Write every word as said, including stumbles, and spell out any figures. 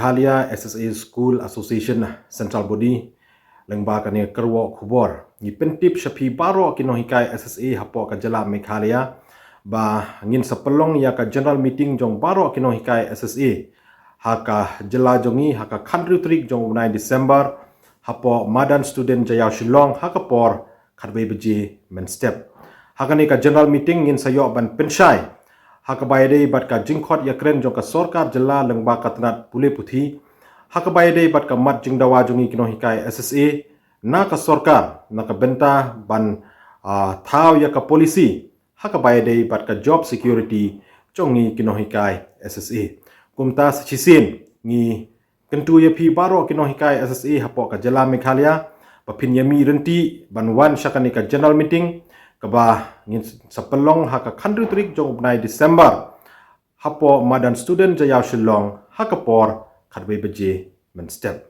Meghalaya S S A School Association Central Body, lyngba kane ka kyrwoh khubor ngi pyntip sha phi baroh ki nonghikai S S A hapoh ka jylla Meghalaya ba ngin sa pynlong ïa ka general meeting jong baroh ki nonghikai S S A ha ka jylla jong ngi ha ka khathynriew tarik jong u bnai December hapoh Madan Student Jaïaw Shillong ha ka por khatwei baje mynstep. Ha kane ka general meeting ngin sa ïoh ban pynshai ha kaba ïadei bad ka jingkhot ïakren jong ka sorkar jylla lyngba ka tnat pule puthi, ha kaba ïadei bad ka mat jingdawa jong ngi ki nonghikai S S A na ka sorkar na ka bynta ban, ah, thaw ïa ka policy ha kaba ïadei bad ka job security jong ngi ki nonghikai S S A. Kumta sa shisien ngi kyntu ïa phi baroh ki nonghikai S S A hapoh ka jylla Meghalaya ba phin ïa mih ryntih ban wan sha kane ka general meeting kaba ngin sa pynlong ha ka khathynriew tarik jong u bnai December hapoh Madan Student Jaïaw Shillong ha ka por khatwei baje mynstep.